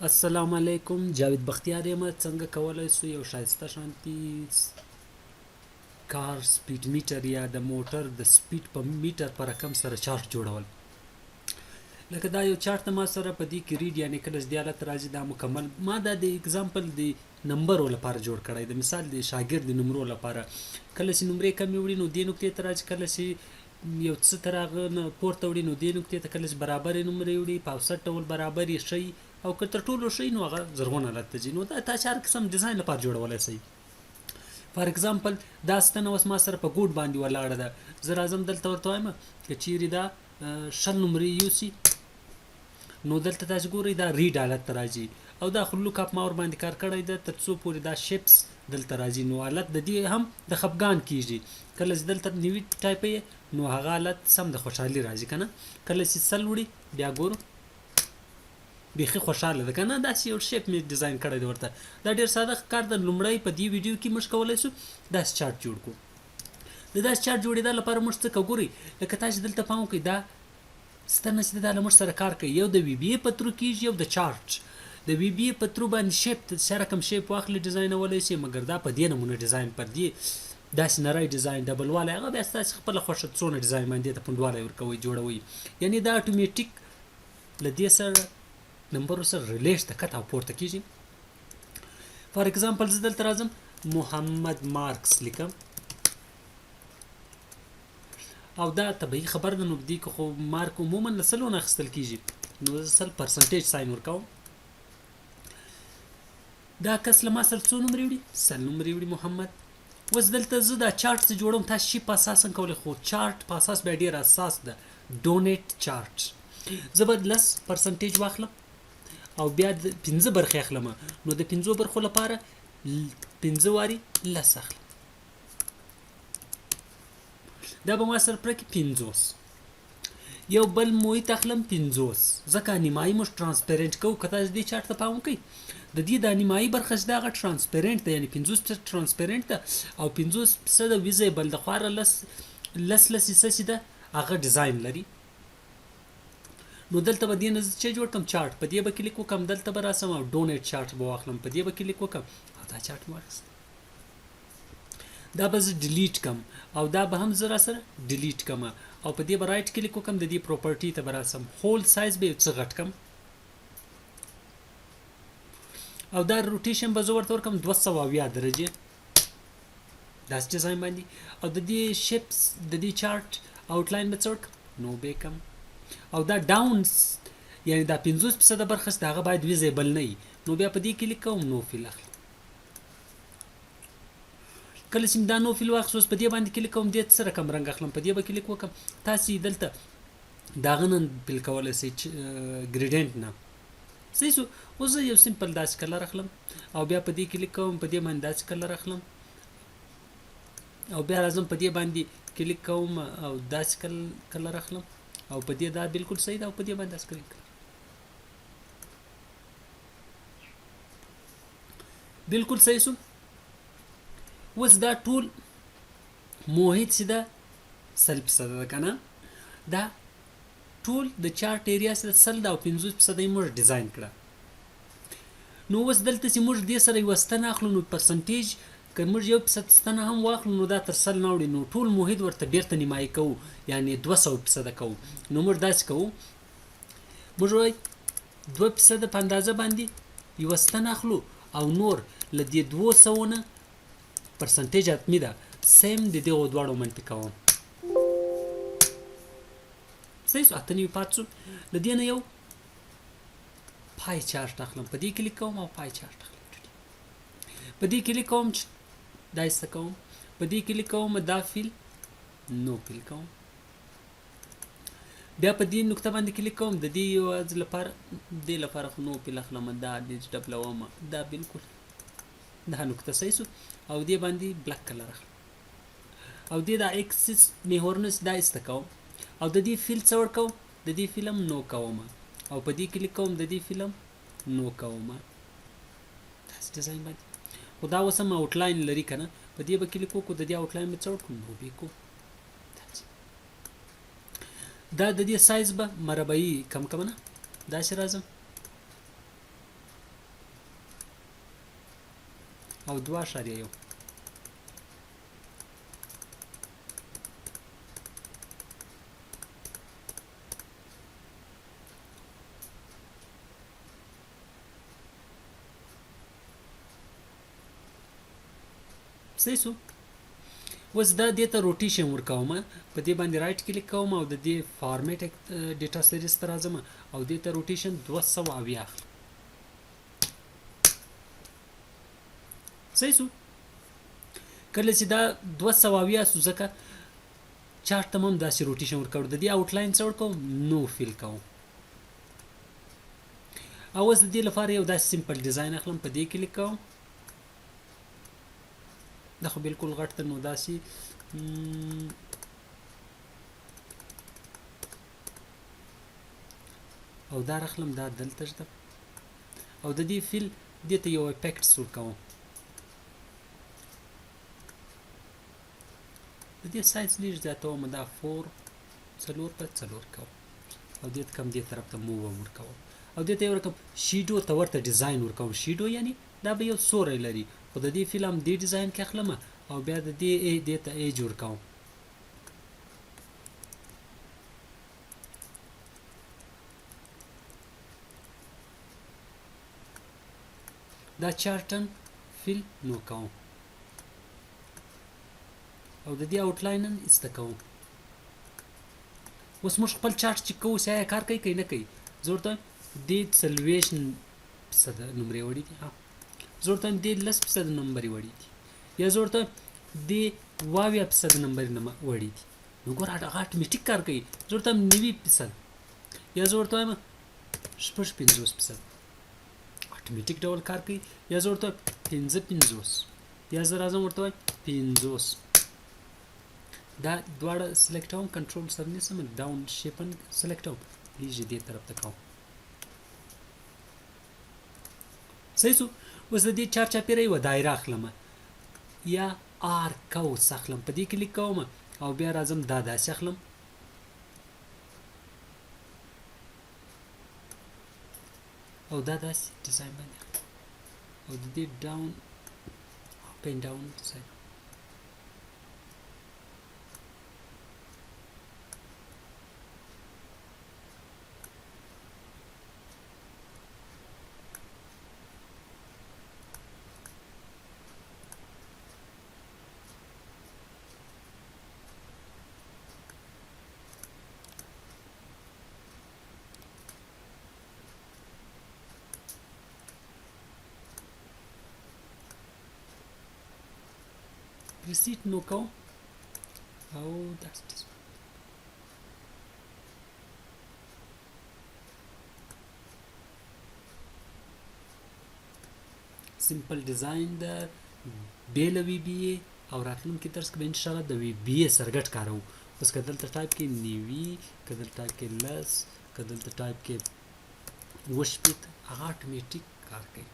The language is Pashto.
السلام علیکم، جاوید بختیار یم. څنګه کولای سو یو ښایسته شانتي car speed meter یا د موټر د speed په میټر په رقم سره چارټ جوړول؟ لکه دا یو چارټ ما سره په دې کې red، یعنی کله چې دې حالت راځي، دا مکمل ما دا د example د نمبرو لپاره جوړ کړی. د مثال د شاګرد د نمرو لپاره، کله چې نمرې کمې وړي نو دې نقطې ته راځي، کله چې یو څه تر هغه نه پورته وړي نو دې نقطې ته، کله چې برابرې نمرې وړي، په اوسط ډول برابرې ښیي او که تر ټولو ښیي نو هغه زرغون حالت ته ځي. نو دا تاسو هر قسم ډیزاین لپاره جوړولی شئ. for example، دا ستنه اوس ما سره په ګوډ باندې ولاړه ده. زه راځم دلته ورته وایم که چیرې دا 20 نمرې یوسي، نو دلته تاسو ګورئ دا red حالت ته راځي او دا خو lookup ما ورباندې کار کړی ده تر څو پورې دا shapes دلته راځي، نو حالت د دې هم د خفګان کیږي. کله چې دلته 90 ټایپ نو هغه حالت سم د خوشحالي راځي که نه. کله چې 100 وړي بیا ګورو بیخي خوشحاله ده که نه. داسې یو shape مې ډیزاین کړی دی ورته. دا ډېر ساده کار ده. لومړی په دې ویډیو کې موږ کولی شو داسې چارټ جوړ کړو. د داسې چارټ جوړېدا لپاره موږ څه کوو؟ ګورئ، لکه تاسو دلته پام وکړئ، دا ستنه چې دا له موږ سره کار کوي، یو د VBA په through کېږي، یو د چارټ. د VBA په through باندې shape څه رقم shape واخلي ډیزاینولی شي، مګر دا په دې نمونه ډیزاین پر دې داسې نری ډیزاین double والی، هغه بیا ستاسې خپله خوښه، څونه ډیزاین باندې ته پنډوالی ورکوئ جوړوئ. یعنې دا اتوماتیک له دې سره نمبرو سره relate ته کته او پورته کېږي. for example، زه دلته راځم، محمد marks لیکم او دا طبیعي خبر ده، نو دې کې خو مارک عموما له 100 نه اخیستل کېږي، نو زه 100 percentage sign ورکوم. دا کس له ما سره څو نمرې وړي؟ 100 نمرې وړي محمد. اوس دلته زه دا چارټ څه جوړوم. تاسو شي په اساس هم کولی، خو چارټ په اساس بیا ډېر اساس ده. donut chart، زه به 10 percentage واخلم او بیا د پنځه برخې اخلم، نو د پنځو برخو لپاره پنځه واري 10 اخلم. دا به ما سره پوره کړي 50. یو بل محیط اخلم 50، ځکه نیمایي موږ transparent کوو. که تاسو دې چارټ ته پام وکړئ، د دې دا نیمایي برخه چې ده هغه transparent ده، یعنې 50% transparent ده او 50% visible ده. خواره لس لس لس حصه چې ده هغه ډیزاین لري. نو دلته به دې نه زه چې جوړ کړم چارټ، په دې به کلیک وکړم، دلته به راسم او donut chart به واخلم، په دې به کلیک وکړم او دا چارټ مې واخیست. دا به زه delete کم او دا به هم زه راسره delete کم او په دې به right click وکم، د دې property ته به راسم، hole size به یو څه غټ کم او دا rotation به زه ورته ورکم 270 درجې داسې ډیزاین باندې. او د دې shapes، د دې چارټ outline به څه ورکم؟ no به کم او دا down، یعنی دا 50% برخه چې هغه باید visible نه وي، نو بیا په دې کلیک کوم، no fill اخلم. کله چې دا no fill واخیست، اوس په دې باندې کلیک کوم، دې څه رقم رنګ اخلم؟ په دې به کلیک وکم. تاسې دلته د هغه نه fill کولی شئ، gradient نه. صحیح سو. اوس زه یو simple داسې color اخلم او بیا په دې کلیک کوم، په دې باندې داسې color اخلم او بیا راځم په دې باندې کلیک کوم او داسې color اخلم او په دې دا بالکل صحیح ده او په دې باندې داسې کلیک بالکل صحیح سو. اوس دا ټول محیط چې ده 100% ده که نه، دا ټول د chart area سره 100 ده او 50% یې موږ ډیزاین کړه. نو اوس دلته چې موږ دې سره یوه ستنه اخلو، نو percentage که موږ 1% ستنه هم واخلو نو دا تر 100 نه اوړي، نو ټول محیط ورته بیرته نیمایي کوو، یعنې 200% کوو. نو موږ داسې کوو، موږ وایو 2% په اندازه باندې یوه ستنه اخلو او نور له دې 200 نه percentage حتمي ده، same د دغو دواړو منفي کوم. صحیح سو، 98 پات سو. له دې نه یو pie chart اخلم، په دې کلیک کوم او pie chart اخلم، په دې کلیک کوم چې دا ایسته کوم، په دې کلیک کوم، دا fill no fill کوم. بیا په دې نقطه باندې کلیک کوم، د دې یو لپاره دې لپاره خو no fill اخلم، دا دې ډبلوم، دا بالکل دا نقطه صحیح سو او دې باندې black color اخلم او دې دا axis محور نه دا ایسته کوم او د دې fill څه ورکوم؟ د دې fill هم no کوم او په دې کلیک کوم، د دې fill هم no کوم داسې ډیزاین باندې. خو دا اوس هم outline لري که نه، په دې به کلیک وکړو، د دې outline به څه ورکړو؟ no به کوو. دا د دې سایز به مربعي کم کم نه داسې راځم. او 2.1. صحیح سو. اوس دا دې ته rotation ورکوم، په دې باندې right click کوم او د دې format data series ته راځم او دې ته rotation 270 اخلم. صحیح سو. کله چې دا 270 سو، ځکه چارټ ته هم داسې rotation ورکړو، د دې outline څه ورکوم؟ no fill کوم. او اوس د دې لپاره یو داسې simple design اخلم، په دې کلیک کوم. دا خو بالکل غټ ده، نو داسې او دا راخلم، دا دلته ږدم او د دې fill دې ته یو effect ورکوم. د دې سایز لږ زیاتوم، دا 4 په 4 کوم او دې ته کم دې طرف ته move هم ورکوم او دې ته یو رقم shadow ته ورته design ورکوم. shadow یعنی دا به یو سوری لري، خو د دې fill هم دې design کې اخلم او بیا د دې ای دې ته edge ورکوم. دا چارټن fill no کوم او د دې outline هم ایسته کوم. اوس موږ خپل چارټ چې کوو چې آیا کار کوي که نه کوي. زه ورته وایم دې 40% نمرې وړي دي، ها زه ورته وایم دې 10% نمبرې وړي دي، یا زه ورته وایم دې 70% نمبرې وړي دي. نو ګوره هغه اتوماتیک کار کوي. زه ورته وایم 90%، یا زه ورته وایم 56% اتوماتیک ډول کار کوي، یا زه ورته وایم 55، یا زه راځم ورته وایم 50. دا دواړه select کوم، کنټرول سره نیسم، down shape select کوم، لږ دې طرف ته کوم. صحیح سو. اوس د دې چار چاپېره یوه دایره اخلم یا آر قوس اخلم، په دې کلیک کوم او بیا راځم دا داسې اخلم او دا داسې design باندې اخلم او د دې down up and down design. preset no کوم او داسې simple design ده بې له VBA. او راتلونکي درس کې به انشاءالله د VBA سره ګډ کاروو. اوس که دلته ټایپ کې 90، که دلته ټایپ کې 10، که دلته ټایپ کې 67، هغه اتوماتیک کار کوي.